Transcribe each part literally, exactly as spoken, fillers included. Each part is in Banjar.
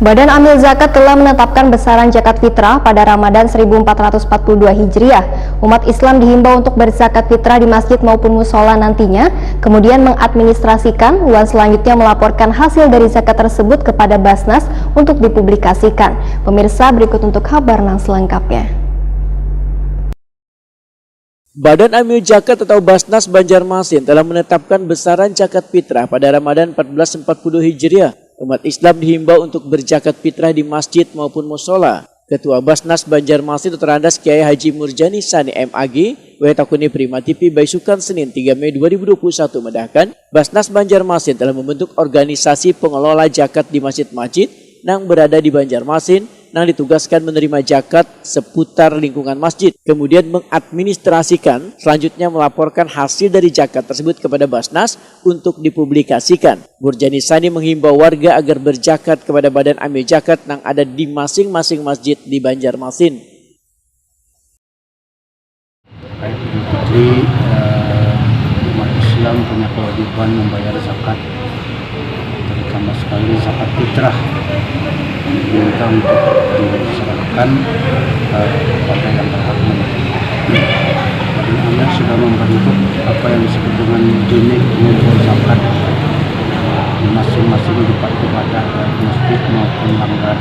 Badan Amil Zakat telah menetapkan besaran zakat fitrah pada Ramadan seribu empat ratus empat puluh dua Hijriah. Umat Islam dihimbau untuk berzakat fitrah di masjid maupun musola nantinya, kemudian mengadministrasikan, wan selanjutnya melaporkan hasil dari zakat tersebut kepada Basnas untuk dipublikasikan. Pemirsa, berikut untuk kabar nang selengkapnya. Badan Amil Zakat atau Basnas Banjarmasin telah menetapkan besaran zakat fitrah pada Ramadan empat belas empat puluh Hijriah. Umat Islam dihimbau untuk berzakat fitrah di masjid maupun musola. Ketua Basnas Banjarmasin Doktor Andas Kiai Haji Murjani Sani M A G, W Takuni Prima T V Baisukan Senin tiga Mei dua ribu dua puluh satu madahkan, Basnas Banjarmasin telah membentuk organisasi pengelola zakat di masjid-masjid nang berada di Banjarmasin nang ditugaskan menerima zakat seputar lingkungan masjid, kemudian mengadministrasikan, selanjutnya melaporkan hasil dari zakat tersebut kepada Basnas untuk dipublikasikan. Murjani Sani menghimbau warga agar berzakat kepada badan amil zakat nang ada di masing-masing masjid di Banjarmasin. Baik, Idul Fitri, eh, umat Islam punya kewajiban membayar zakat, terutama sekali zakat fitrah, diminta untuk diserahkan, eh, kepada yang berhak menerima. Badan Amil sudah membentuk apa yang disebut dengan unit pengumpul zakat di masing-masing tempat ibadah, baik masjid maupun langgar.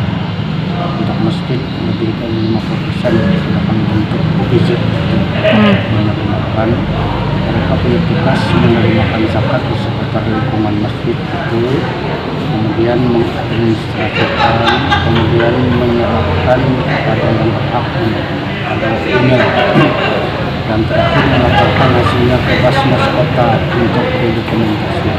Untuk masjid lebih dari lima puluh persen sudah kami bentuk, izin untuk menerimakan. Mereka punya tugas menerimakan zakat di sekitar lingkungan masjid itu, kemudian mengadministrasikan, kemudian menyerahkan kepada yang berhak untuk ada email, dan terakhir melaporkan hasilnya ke Basnas Kota untuk didokumentasi.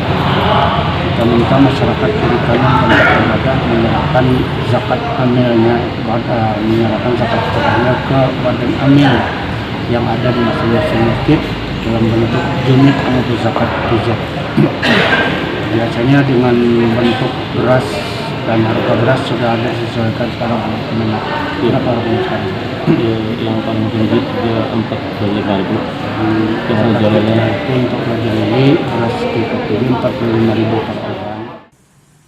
Kita minta masyarakat kiri kanan tempat ibadah menyerahkan zakat amilnya, bad- eh, menyerahkan zakat fitrahnya ke badan amil yang ada di masing-masing masjid dalam bentuk unit pengumpul zakat, P Z. Biasanya dengan bentuk beras, dan harga beras sudah ada disesuaikan sekarang oleh Kemenag. Berapa harganya sekarang? Ya, yang paling tinggi tiga empat puluh lima ribu. Yang Zakat jualannya fitrah itu untuk raja lili beras tiga puluh empat puluh lima ribu per orang.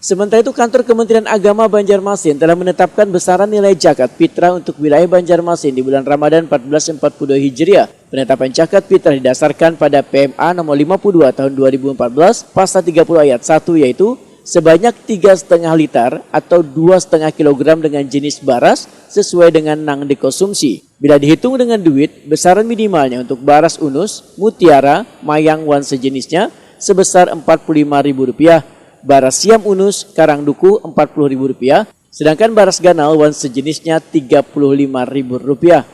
Sementara itu, Kantor Kementerian Agama Banjarmasin telah menetapkan besaran nilai zakat fitrah untuk wilayah Banjarmasin di bulan Ramadan empat belas empat puluh dua Hijriah. Penetapan zakat fitrah didasarkan pada P M A nomor lima puluh dua tahun dua ribu empat belas, pasal tiga puluh ayat satu, yaitu sebanyak tiga setengah liter atau dua setengah kilogram dengan jenis baras sesuai dengan nang dikonsumsi. Bila dihitung dengan duit, besaran minimalnya untuk baras unus, mutiara, mayang, wan sejenisnya sebesar empat puluh lima ribu rupiah, baras siam unus, karang dukuh empat puluh ribu rupiah, sedangkan baras ganal wan sejenisnya tiga puluh lima ribu rupiah.